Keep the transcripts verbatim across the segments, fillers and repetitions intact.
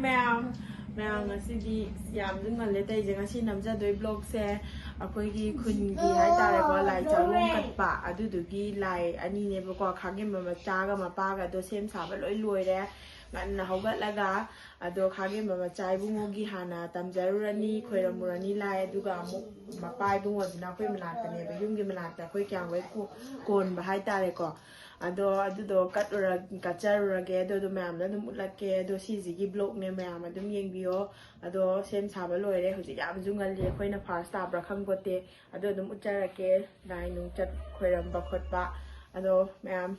ꯃꯌꯥꯝ, ꯃꯌꯥꯝ, ꯉꯁꯤꯗꯤ ꯌꯥꯝꯁꯨ ꯉꯜꯂꯦ ꯇꯧꯔꯤꯁꯦ꯫ ꯉꯁꯤ ꯅꯝꯖꯗꯣꯏ ꯕ꯭ꯂꯣꯛꯁꯦ ꯑꯩꯈꯣꯏꯒꯤ ꯈꯨꯟꯒꯤ ꯍꯥꯏꯇꯥꯔꯦꯀꯣ, ꯂꯥꯏ ꯆꯥꯔꯣꯡ ꯀꯠꯄ ꯑꯗꯨꯗꯨꯒꯤ ꯂꯥꯏ ꯑꯅꯤꯅꯦꯕꯀꯣ, ꯈꯥꯒꯦꯝꯕ ꯃꯆꯥꯒ ꯃꯄꯥꯒ꯫ ꯑꯗꯣ ꯁꯦꯝ ꯁꯥꯕ ꯂꯣꯏ ꯂꯣꯏꯔꯦ꯫ ꯉꯟꯅ ꯍꯧꯒꯠꯂꯒ ꯑꯗꯣ ꯈꯥꯒꯦꯝꯕ ꯃꯆꯥ ꯏꯕꯨꯡꯉꯣꯒꯤ ꯍꯥꯟꯅ ꯇꯝꯖꯔꯨꯔꯅꯤ, ꯈꯣꯏꯔꯝꯃꯨꯔꯅꯤ ꯂꯥꯏ, ꯑꯗꯨꯒ ꯑꯃꯨꯛ ꯃꯄꯥ ꯏꯕꯨꯡꯉꯣꯁꯤꯅ ꯑꯩꯈꯣꯏ ꯃꯅꯥꯛꯇꯅꯦꯕ, ꯌꯨꯝꯒꯤ ꯃꯅꯥꯛꯇ ꯑꯩꯈꯣꯏ ꯀꯌꯥꯝꯒꯩ ꯀꯣ-, ꯀꯣꯟꯕ ꯍꯥꯏꯇꯥꯔꯦꯀꯣ꯫ ꯑꯗꯣ ꯑꯗꯨꯗꯣ ꯀꯠꯂꯨꯔ-, ꯀꯠꯆꯔꯨꯔꯒꯦ꯫ ꯑꯗꯣ ꯑꯗꯨ ꯃꯌꯥꯝꯗꯣ ꯑꯗꯨꯝ ꯎꯠꯂꯛꯀꯦ꯫ ꯑꯗꯣ ꯁꯤꯁꯤꯒꯤ ꯕ꯭ꯂꯣꯛꯅꯦ, ꯃꯌꯥꯝ ꯑꯗꯨꯝ ꯌꯦꯡꯕꯤꯌꯣ꯫ ꯑꯗꯣ ꯁꯦꯝ ꯁꯥꯕ ꯂꯣꯏꯔꯦ, ꯍꯧꯖꯤꯛ ꯌꯥꯝꯁꯨ ꯉꯜꯂꯤ, ꯑꯩꯈꯣꯏꯅ ꯐꯥꯔꯁ ꯇꯥꯕ꯭ꯔꯥ ꯈꯪꯄꯣꯠꯇꯦ꯫ ꯑꯗꯣ ꯑꯗꯨꯝ ꯎꯠꯆꯔꯛꯀꯦ, ꯂꯥꯏ ꯅꯨꯡ ꯆꯠ ꯈꯣꯏꯔꯝꯕ ꯈꯣꯠꯄ꯫ ꯑꯗꯣ ꯃꯌꯥꯝ,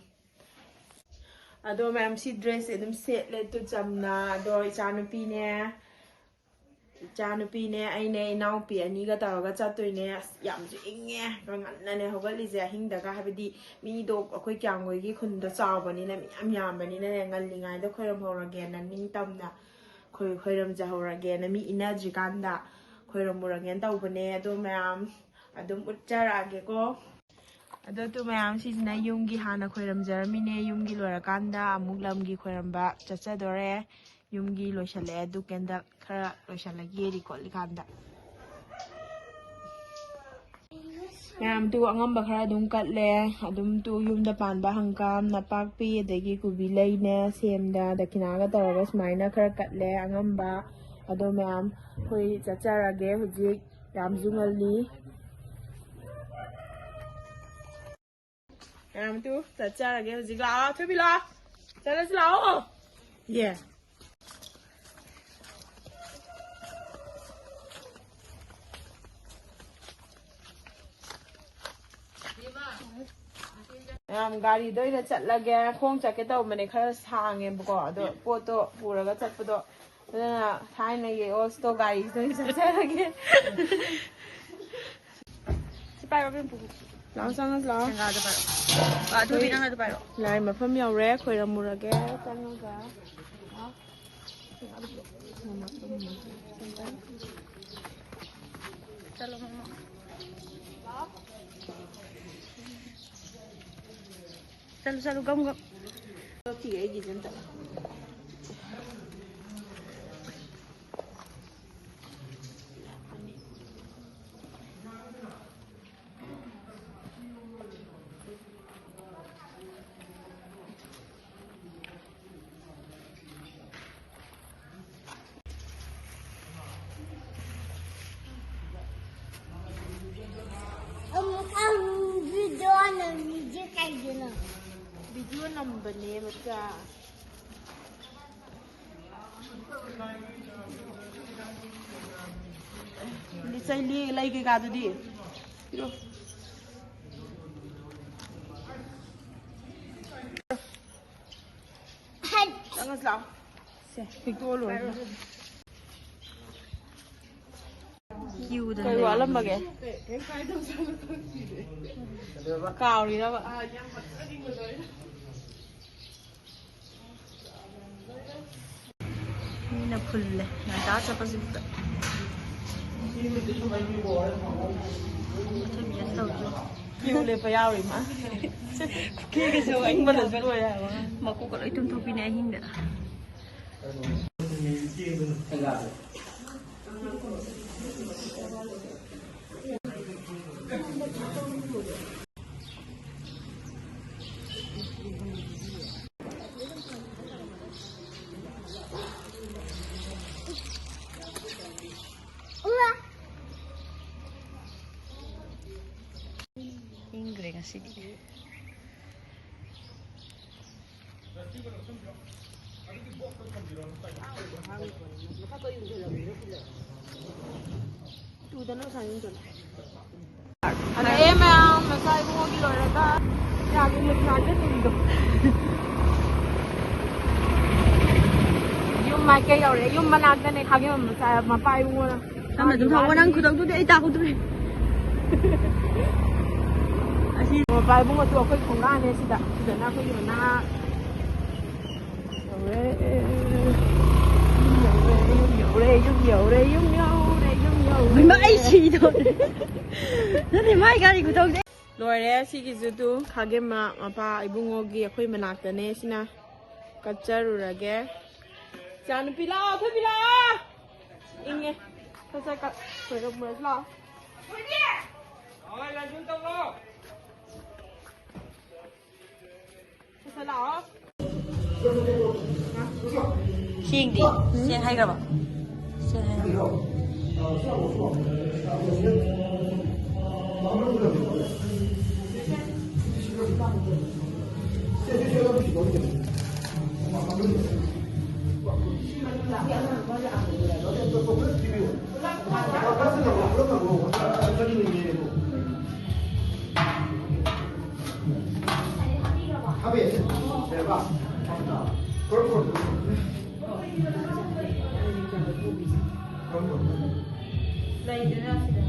ꯑꯗꯣ ꯃꯌꯥꯝ, ꯁꯤ ꯗ꯭ꯔꯦꯁꯁꯦ ꯑꯗꯨꯝ ꯁꯦꯠꯂꯦ ꯇꯨ ꯆꯝꯅ꯫ ꯑꯗꯣ ꯏꯆꯥꯅꯨꯄꯤꯅꯦ, ꯏꯆꯥꯅꯨꯄꯤꯅꯦ, ꯑꯩꯅꯦ, ꯏꯅꯥꯎꯄꯤ ꯑꯅꯤꯒ ꯇꯧꯔꯒ ꯆꯠꯇꯣꯏꯅꯦ꯫ ꯑꯁ, ꯌꯥꯝꯁꯨ ꯏꯪꯉꯦ꯫ ꯉꯟꯅꯅꯦ ꯍꯧꯒꯠꯂꯤꯁꯦ ꯑꯍꯤꯡꯗꯒ, ꯍꯥꯏꯕꯗꯤ ꯃꯤꯗꯣ ꯑꯩꯈꯣꯏ ꯀꯌꯥꯝꯒꯩꯒꯤ ꯈꯨꯟꯗꯣ ꯆꯥꯎꯕꯅꯤꯅ, ꯃꯤ ꯌꯥꯝ ꯌꯥꯝꯕꯅꯤꯅꯅꯦ, ꯉꯜꯂꯤꯉꯩꯗ ꯈꯣꯏꯔꯝꯍꯧꯔꯒꯦꯅ, ꯅꯤꯡꯇꯝꯅ ꯈꯣꯏ-, ꯈꯣꯏꯔꯝꯖꯍꯧꯔꯒꯦꯅ, ꯃꯤ ꯏꯟꯅꯗ꯭ꯔꯤꯀꯥꯟꯗ ꯈꯣꯏꯔꯝꯃꯨꯔꯒꯦꯅ ꯇꯧꯕꯅꯦ꯫ ꯑꯗꯣ ꯃꯌꯥꯝ ꯑꯗꯨꯝ ꯎꯠꯆꯔꯛꯑꯒꯦꯀꯣ꯫ ꯑꯗꯣ ꯇꯨ ꯃꯌꯥꯝ, ꯁꯤꯁꯤꯅ ꯌꯨꯝꯒꯤ ꯍꯥꯟꯅ ꯈꯣꯏꯔꯝꯖꯔꯝꯃꯤꯅꯦ꯫ ꯌꯨꯝꯒꯤ ꯂꯣꯏꯔꯀꯥꯟꯗ ꯑꯃꯨꯛ ꯂꯝꯒꯤ ꯈꯣꯏꯔꯝꯕ ꯆꯠꯆꯗꯣꯔꯦ꯫ ꯌꯨꯝꯒꯤ ꯂꯣꯏꯁꯜꯂꯛꯑꯦ, ꯑꯗꯨ ꯀꯦꯟꯗꯜ ꯈꯔ ꯂꯣꯏꯁꯜꯂꯒ ꯌꯦꯛꯂꯤꯀꯥꯟꯗ꯫ ꯃꯌꯥꯝ ꯇꯨ ꯑꯉꯝꯕ ꯈꯔ ꯑꯗꯨꯝ ꯀꯠꯂꯦ꯫ ꯑꯗꯨꯝ ꯇꯨ ꯌꯨꯝꯗ ꯄꯥꯟꯕ ꯍꯪꯒꯥꯝ, ꯅꯄꯥꯛꯄꯤ, ꯑꯗꯒꯤ ꯀꯣꯕꯤ ꯂꯩꯅꯦ, ꯁꯦꯝꯗ ꯗꯈꯤꯅꯥꯒ ꯇꯧꯔꯒ ꯁꯨꯃꯥꯏꯅ ꯈꯔ ꯀꯠꯂꯦ ꯑꯉꯝꯕ꯫ ꯑꯗꯣ ꯃꯌꯥꯝ, ꯑꯩꯈꯣꯏ ꯆꯠꯆꯔꯒꯦ ꯍꯧꯖꯤꯛ, ꯌꯥꯝꯁꯨ ꯉꯜꯂꯤ꯫ ꯃꯌꯥꯝ ꯇꯨ ꯆꯠꯆꯔꯒꯦ ꯍꯧꯖꯤꯛ꯫ ꯂꯥꯛꯑꯣ, ꯊꯣꯏꯕꯤ, ꯂꯥꯛꯑꯣ꯫ ꯆꯠꯂꯁꯤ ꯂꯥꯛꯑꯣ꯫ ꯌꯦ꯫ ꯃꯌꯥꯝ, ꯒꯥꯔꯤꯗ ꯑꯣꯏꯅ ꯆꯠꯂꯒꯦ꯫ ꯈꯣꯡ ꯆꯠꯀꯦ ꯇꯧꯕꯅꯦ, ꯈꯔ ꯁꯥꯡꯉꯦꯕꯀꯣ, ꯑꯗꯣ ꯄꯣꯠꯇꯣ ꯄꯨꯔꯒ ꯆꯠꯄꯗꯣ꯫ ꯑꯗꯨꯅ ꯊꯥꯏꯅꯒꯤ old stock ꯒꯥꯔꯤꯁꯤꯗ ꯑꯣꯏꯅ ꯆꯠꯆꯔꯒꯦ꯫ ꯁꯤ ꯄꯥꯏꯔꯣ, ꯏꯕꯦꯝ, ꯄꯨ꯫ ꯂꯥꯛꯑꯣ, ꯆꯪꯉꯁꯤ ꯂꯥꯛꯑꯣ꯫ ꯁꯦꯡꯒꯥꯗ ꯄꯥꯏꯔꯣ꯫ ꯑꯥ, ꯑꯊꯣꯏꯕꯤ, ꯑꯩꯈꯣꯏ ꯅꯪ ꯑꯗꯨ ꯄꯥꯏꯔꯣ꯫ ꯂꯥꯏ ꯃꯐꯝ ꯌꯧꯔꯦ, ꯈꯣꯏꯔꯝꯃꯨꯔꯒꯦ ꯆꯪꯉꯒ꯫ ꯆꯠꯂꯣ, ꯃꯃꯥ꯫ ꯆꯠꯂꯨ, ꯆꯠꯂꯨ, ꯒꯝ ꯒꯝ꯫ ꯆꯠꯈꯤꯒꯦ ꯑꯩꯒꯤꯁꯦ ꯑꯝꯇ꯫ ꯊꯝꯕꯅꯦ ꯃꯆꯥ꯫ ꯂꯤꯆꯩ ꯂꯤ-, ꯂꯩ ꯀꯩꯀꯥꯗꯨꯗꯤ ꯄꯤꯔꯣ꯫ ꯆꯪꯉꯁꯤ ꯂꯥꯛꯑꯣ꯫ ꯁꯦ, ꯄꯤꯛꯇꯣꯛꯑ ꯂꯣꯏꯔꯦ꯫ ꯀ꯭ꯌꯨꯗ ꯀꯩ ꯂꯩ꯫ ꯋꯥꯠꯂꯝꯃꯒꯦ? ꯀꯥꯎꯔꯤꯔꯕ? ꯃꯤꯅ ꯐꯨꯜꯂꯦ ꯉꯟꯇꯥ ꯆꯠꯄꯁꯤꯕꯨꯛꯇ꯫ ꯃꯊꯪ ꯒꯦꯁ ꯇꯧꯗ꯭ꯔꯣ? ꯀ꯭ꯌꯨ ꯂꯦꯞꯄ ꯌꯥꯎꯔꯤ ꯃꯥ꯫ ꯀꯦꯒꯁꯨ ꯏꯪꯕꯅꯁꯨ ꯂꯣꯏꯔꯦ ꯍꯥꯏꯕ꯫ ꯃꯀꯣꯛꯀ ꯂꯣꯏ ꯇꯨꯝꯊꯣꯛꯄꯤꯅꯦ ꯑꯍꯤꯡꯗ꯫ ꯏꯪꯈ꯭ꯔꯦ ꯉꯁꯤꯗꯤ꯫ ꯇꯨꯗꯅ ꯉꯁꯥꯏ ꯌꯨꯝ ꯆꯠꯂꯦ꯫ ꯍꯜꯂꯛꯑꯦ ꯃꯌꯥꯝ, ꯃꯆꯥ ꯏꯕꯨꯡꯉꯣꯒꯤ ꯂꯣꯏꯔꯒ ꯌꯥꯒꯤ ꯃꯨꯠ ꯉꯥꯛꯇ ꯇꯨꯝꯗꯣ꯫ ꯌꯨꯝ ꯃꯥꯏꯀꯩ ꯌꯧꯔꯦ꯫ ꯌꯨꯝ ꯃꯅꯥꯛꯇꯅꯦ ꯈꯥꯒꯦꯝꯕꯝ ꯃꯆꯥ ꯃꯄꯥ ꯏꯕꯨꯡꯉꯣꯅ꯫ ꯅꯪꯅ ꯑꯗꯨꯝ ꯊꯧꯑꯣ, ꯅꯪ ꯈꯨꯗꯧꯗꯨꯗꯤ ꯑꯩ ꯇꯥꯛꯎꯗ꯭ꯔꯦ꯫ ꯑꯁꯤ ꯃꯄꯥ ꯏꯕꯨꯡꯉꯣꯗꯣ ꯑꯩꯈꯣꯏ ꯈꯣꯡꯒꯥꯅꯦ ꯁꯤꯗ꯫ ꯁꯤꯗꯅ ꯑꯩꯈꯣꯏꯒꯤ ꯃꯅꯥ ꯌꯧꯔꯦ, ꯌꯨꯝ ꯌꯧꯔꯦ, ꯌꯨꯝ ꯌꯧꯔꯦ, ꯌꯨꯝ ꯌꯧꯔꯦ, ꯌꯨꯝ ꯌꯧꯔꯦ꯫ ꯏꯃꯥ, ꯑꯩ ꯁꯤꯗꯧꯔꯦ꯫ ꯅꯠꯇꯦ, ꯃꯥꯏ ꯒꯥꯔꯤ ꯈꯨꯊꯧꯁꯦ꯫ ꯂꯣꯏꯔꯦ, ꯁꯤꯒꯤꯁꯨ ꯇꯨ ꯈꯥꯒꯦꯝꯃ ꯃꯄꯥ ꯏꯕꯨꯡꯉꯣꯒꯤ ꯑꯩꯈꯣꯏ ꯃꯅꯥꯛꯇꯅꯦ꯫ ꯁꯤꯅ ꯀꯠꯆꯔꯨꯔꯒꯦ꯫ ꯏꯆꯥꯅꯨꯄꯤ ꯂꯥꯛꯑꯣ, ꯊꯣꯏꯕꯤ ꯂꯥꯛꯑꯣ꯫ ꯏꯪꯉꯦ꯫ ꯁꯠ ꯁꯠ ꯀꯠ-, ꯀꯩꯅꯣ ꯃꯨꯔꯁꯤ ꯂꯥꯛꯑꯣ꯫ ꯁꯦꯡꯗꯤ? ꯁꯦꯡ ꯍꯥꯏꯈ꯭ꯔꯕ? ꯁꯦꯡ ꯍꯥꯏꯈ꯭ꯔꯕ? ꯂꯩꯗꯅ ꯁꯤꯗ꯫